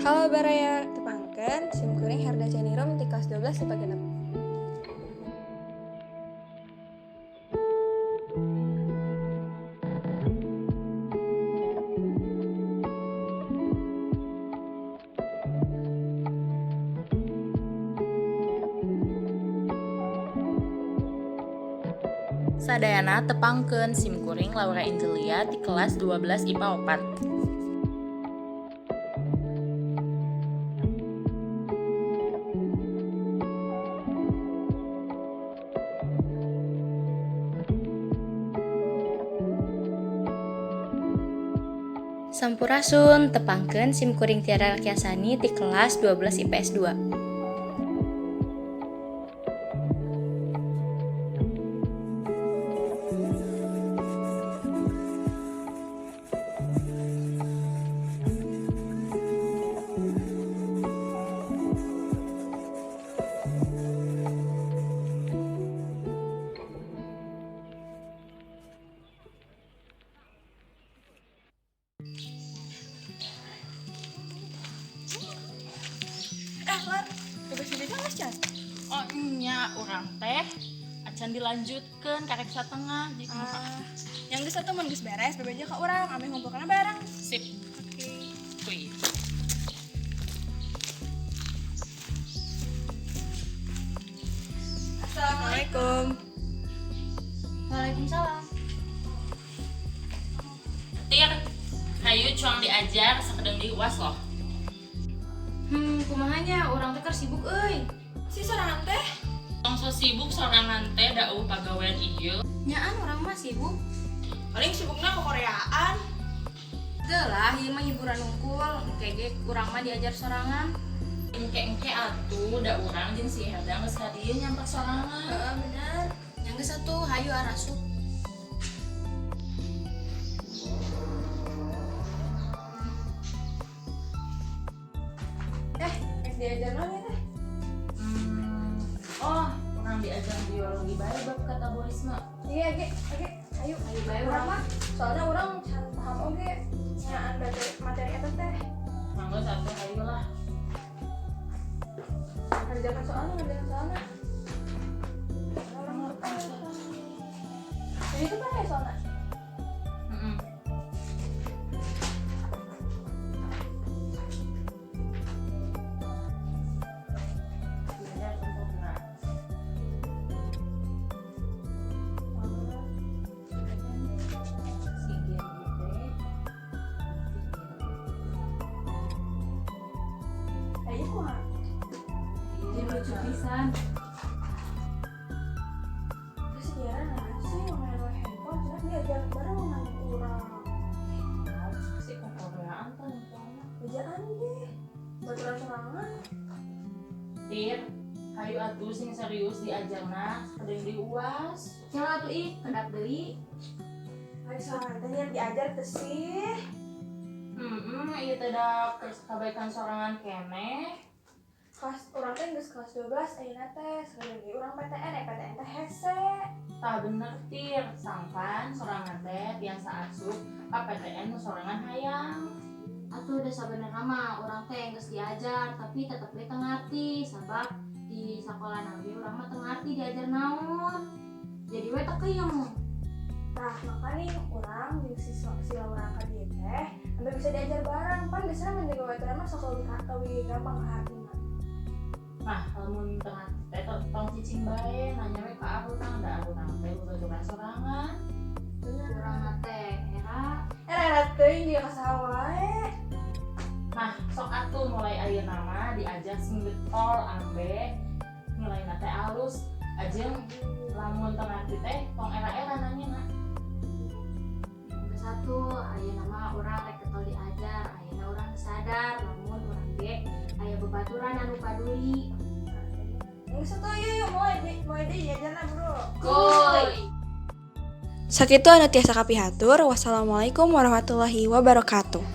Halo Baraya, tepangkeun sim kuring Herda Canirum ti kelas 12 IPA 6. Sadayana tepangkeun sim kuring Laura Angelia ti kelas 12 IPA 4. Sampurasun, tepangkeun sim kuring Tiara Kiasani ti kelas 12 IPS 2. Eh, Lar, tugas fisiknya geus can? Oh nya urang teh acan dilanjutkeun karek satengah jadi kumaha? Ah, yang geus atuh mun geus beres bebeja ka urang, ameh ngumpulkeunna bareng. Sip. Oke. Kuy. Assalamualaikum. Waalaikumsalam. Tir, hayu cuang diajar sakedeung deui UAS loh. Kumaha nya urang teh keur sibuk euy. Si sorangan teh? Tong so sibuk sorangan teh da eueuh pagawean ieu. Nyaan urang mah sibuk. Paling sibukna ke Koreaan. Teu lah, ieu mah hiburan unggul, engke ge urang mah diajar sorangan. Engke-engke atuh da urang jeung si Herda geus ka dieu nyamper sorangan. Heeh, bener. Yang geus atuh hayu arasup. Eh, geus diajar naon teh? Oh, urang diajar biologi bae bab katabolisme. Iya, ge, oke. Ayo, Hayu bae urang urang mah soalnya urang can paham oge nyaan materi eta teh. Mangga satu hayu lah. Ngerjakan soalnya, ngerjakan soalnya. Urang mah jadi itu kan ya soalnya. Heeh. Diajar contoh gerak. Si gen teh. Ayo kumaha? Jadi lucu pisan. Terus Tiara naon sih main wae handphone, cenah diajar bareng nanya urang. Si kokoreaan teh nontonnya. Bejaan deh. Baturan sorangan. Tir, hayu atuh sing serius diajarna sakedeung deui UAS. Kela atuh ih, kedap deui. Ayo sorangan teh yang diajar teh sih. Ieu teh da kabaikan sorangan keneh. Kelas urang teh geus kelas 12 ayeuna teh sakedeung deui urang PTN, eh PTN teh hese. Tah bener Tir, sangkan sorangan teh tiasa asup ka PTN nu sorangan hayang. Atuh udah sabenerna mah urang teh geus diajar tapi tetep we teu ngarti sabab di sakola ge urang mah teu ngarti diajar naon. Jadi we teu keung. Tah, makanya urang jeung si si Laura ka dieu teh sampai bisa diajar bareng. Pan biasanya mun jaga baturan mah sok leuwih gampang ka hartina. Nah, lamun teu ngarti teh tong cicing bae, nanya we ka arurang, da arurang teh babaturan sorangan. Bener. Urang mah teh era Era teuing dia ka saha wae. Nah, sok atuh mulai ayeuna mah diajar sing getol ambe nilaina teh alus. Ajeng lamun teu ngarti teh tong era-era nanyana. Geus atuh ayeuna mah urang rek getol diajar, ayeuna urang geus sadar lamun urang ge aya babaturan anu paduli. Geus atuh yuk yuk mulai deui diajarna bro. Kuy. Sakitu anu tiasa kapihatur. Wassalamualaikum warahmatullahi wabarakatuh.